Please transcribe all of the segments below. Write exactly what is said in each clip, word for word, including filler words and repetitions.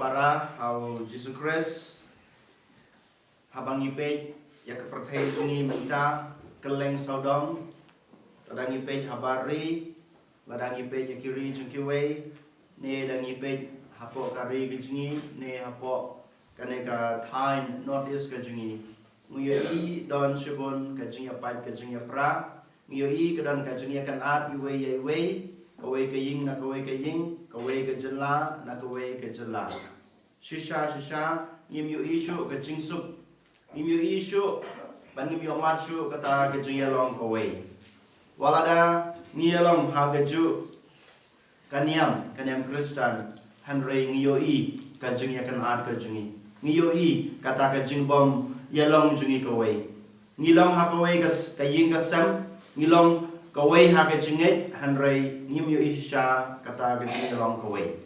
Para ha u Jisu Khrist, haba ngi peit ïa ka pyrthei jong ngi mynta, kylleng sawdong, lada ngi peit ha bar ri, lada ngi peit ïa ki ri jong kiwei, ne da ngi peit hapoh ka ri ka jong ngi, ne hapoh kane ka thaiñ North East ka jong ngi. Ngi ïohi don shibun ka jingïapait ka jingïapra, ngi ïohi ka don ka jingïakynad iwei ïa iwei, kawei ka ïing na kawei ka ïing, kawei ka jylla na kawei ka jylla. Shisha shisha ngim ïohi shuh ka jingsuk, ngim ïohi shuh, ban ngim ïohmad shuh kata ka jingïalong kawei. Wat lada ngi ïalong ha kajuh ka niam, ka niam Khristan, hynrei ngi ïohi ka jingïakynad ka jong ngi, ngi ïohi kata ka jingbym ïalong jong ngi kawei. Ngi long ha kawei ka s-, ka ïing ka sem, ngi long kawei ha ka jingngeit, hynrei ngim ïohi shisha kata ka jingïalong kawei.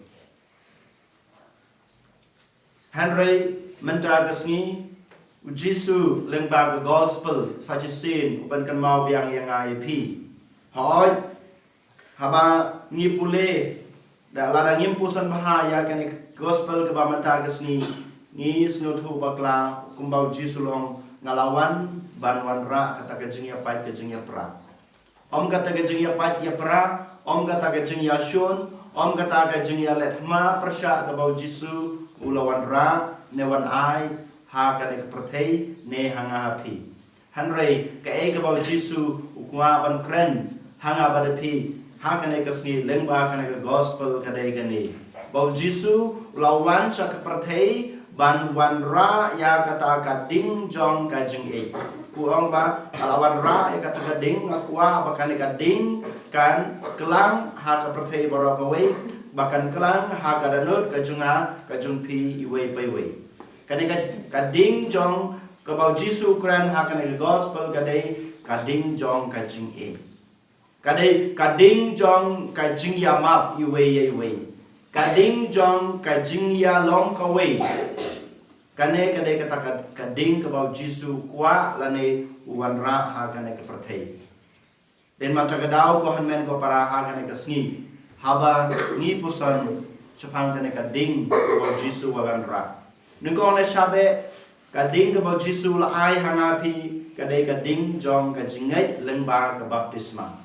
Hynrei mynta ka sngi, u Jisu lyngba ka gospel sa shisien u pynkynmaw biang ïa nga ïa phi. Hooid, haba ngi pule, da lada ngim puson bha ïa kane ka gospel kaba mynta ka sngi, ngi sngewthuh bakla kumba u Jisu u ong, nga la wan ban wanrah kata ka jingïapait ka jingïapra. Ym kata ka jingïapait ïapra, ym kata ka jingïashun, ym kata ka jingïaleh thma pyrshah kaba u Jisu u la wanrah ne wan ai ha kane ka pyrthei ne ha nga ha phi. Hynrei kaei kaba u Jisu u kwah ban kren ha nga bad phi ha kane ka sngi lyngba kane ka gospel ka dei kane, ba u Jisu u la wan sha ka pyrthei ban wanrah ïa kata ka ding jong ka jingïeit. U ong ba nga la wanrah ïa kata ka ding, nga kwah ba kane ka ding kan klang ha ka pyrthei baroh kawei, ba kan klang ha ka dohnud ka jong nga ka jong phi iwei pa iwei. Kane ka, ka ding jong kaba u Jisu u kren ha kane ka gospel ka dei ka ding jong ka jingïeit. Ka dei ka ding jong ka jingïamap iwei ïa iwei. Ka ding jong ka jingïalong kawei. Kane ka dei kata ka, ka ding kaba u Jisu u kwah lane u wanrah ha kane ka pyrthei. Dei namar kata ka daw ko hynmen ko para ha kane ka sngi, haba ngi puson shaphang kane ka ding kaba u Jisu u wanrah, nyngkong ne shaphang ka ding kaba u Jisu u la ai ha nga phi, ka dei ka ding jong ka jingngeit lyngba ka baptisma.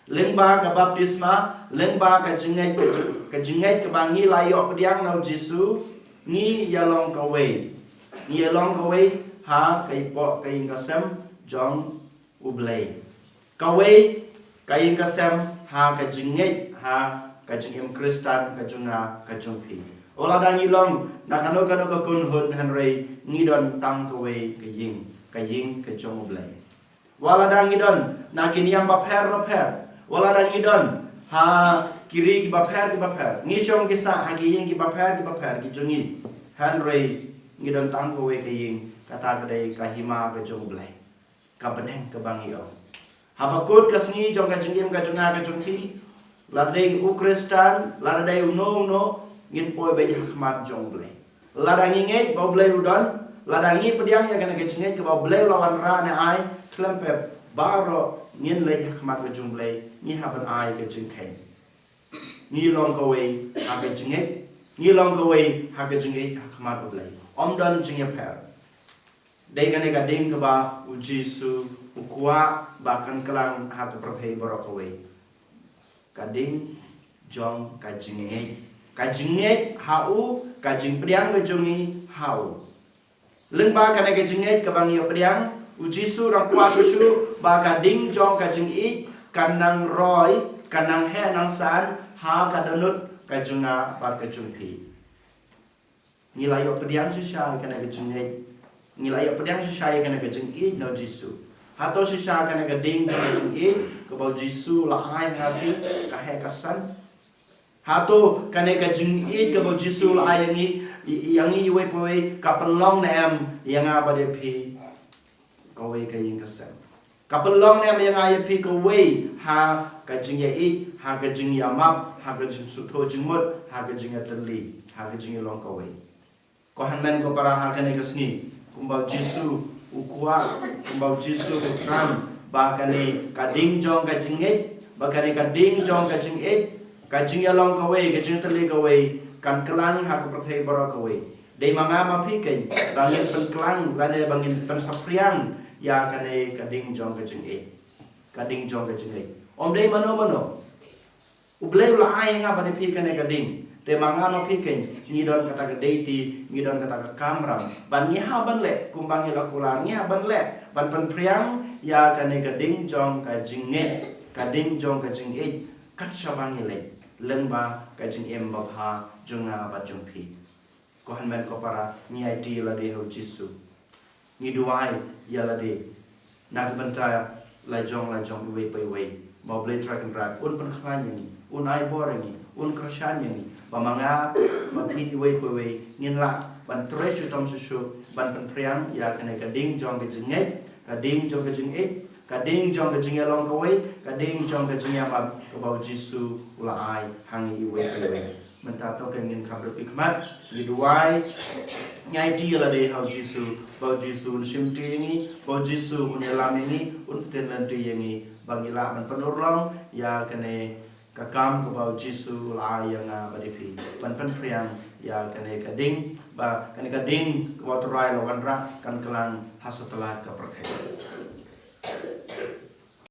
Lyngba ka baptisma, lyngba ka jingngeit, ka jing-, ka jingngeit kaba ngi la ïoh pdiang na u Jisu, ngi ïalong kawei. Ngi ïalong kawei ha ka ïpoh ka ïing ka sem jong u Blei. Kawei ka ïing ka sem ha ka jingngeit, ha ka jingim Khristan ka jong nga ka jong phi. Wat lada ngi long na kano kano ka kynhun, hynrei ngi don tang kawei ka ïing, ka ïing ka jong u Blei. Wat lada ngi don na ki niam bapher bapher, wat lada ngi don ha ki ri ki bapher ki bapher, ngi shong ngi sah ha ki ïing ki bapher ki bapher ki jong ngi, hynrei ngi don tang kawei ka ïing, kata ka dei ka hima ka jong u Blei. Ka bneng kaba ngi ong. Haba kut ka sngi jong ka jingim ka jong nga ka jong phi, lada dei u Khristan, lada dei uno uno, ngin poi beit ha khmat jong u Blei. Lada ngi ngeit ba u Blei u don, lada ngi pdiang ïa kane ka jingngeit kaba u Blei u la wanrah ne ai, khlem pep baroh ngin leit ha khmat ka jong u Blei, ngi hap ban ai ka jingkheiñ. Ngi long kawei ha ka jingngeit, ngi long kawei ha ka jingngeit ha khmat u Blei. Ym don jingïapher. Dei kane ka ding kaba u Jisu u kwah ba kan klang ha ka pyrthei baroh kawei. Ka ding jong ka jingngeit. Ka jingngeit ha u, ka jingpdiang ka jong ngi ha u. Lyngba kane ka jingngeit kaba ngi ïa pdiang, u Jisu u dang kwah shuh shuh ba ka ding jong ka jingïeit kan nang roi, kan nang heh nang san ha ka dohnud ka jong nga bad ka jong phi. Ngi la ïoh pdiang shisha ïa kane ka jingngeit. Ngi la ïoh pdiang shisha ïa kane ka jingïeit na u Jisu. Hato shisha kane ka ding jong ka jingïeit kaba u Jisu u la ai ha ngi ka heh ka san? Hato kane ka jingïeit kaba u Jisu u la ai ïa ngi, ïa ngi iwei pa iwei, ka pynlong ne em ïa nga bad ïa phi kawei ka ïing ka sem? Ka pynlong ne em ïa nga ïa phi kawei ha ka jingïaieit, ha ka jingïamap, ha ka jingsngewthuh jingmut, ha ka jingïatylli, ha ka jingïalong kawei? Ko hynmen ko para, ha kane ka sngi, kumba u Jisu u kwah, kumba u Jisu u kren ba kane ka ding jong ka jingngeit, ba kane ka ding jong ka jingïeit, ka jingïalong kawei, ka jingïatylli kawei, kan klang ha ka pyrthei baroh kawei. Dei ma nga ma phi keiñ ba ngin pynklang lane ba ngin pynsaphriang ïa kane ka ding jong ka jingngeit. Ka ding jong ka jingngeit. Ym dei mano mano. U Blei u la ai ïa nga bad ïa phi kane ka ding. Te ma nga ma phi keiñ ngi don kata ka duty, ngi don kata ka kamram. Ban ngi hap ban leh kumba ngi la kular, ngi hap ban leh ban pynphriang ïa kane ka ding jong ka jingngeit, ka ding jong ka jingngeit. Kat shaba ngi leh lyngba ka jingim babha jong nga bad jong phi. Ko hynmen ko para, ngi aiti ïa lade ha u Jisu. Ngi duwai ïa lade na ka bynta la jong la jong iwei pa iwei. Ba u Blei Trai Kynrad un pynkhlaiñ ïa ngi, un ai bor ïa ngi, un kyrshan ïa ngi. Ba ma nga ma phi iwei pa iwei ngin lah ban trei shitom shisha ban pynphriang ïa kane ka ding jong ka jingngeit, ka ding jong ka jingngeit, ka ding jong ka jingïalong kawei, ka ding jong ka jingïamap kaba u Jisu u la ai ha ngi iwei pa iwei. Mynta to ka ngin kham rep ki khmat, ngi duwai, ngi aiti ïa lade ha u Jisu, ba u Jisu un shimti ïa ngi, ba u Jisu un ïalam ïa ngi, un pynlynti ïa ngi, ba ngi lah ban pynurlong ïa kane ka kam kaba u Jisu u la ai ïa nga bad ïa phi, ban pynphriang ïa kane ka ding, ba kane ka ding kaba u Trai u la wanrah kan klang ha satlak ka pyrthei.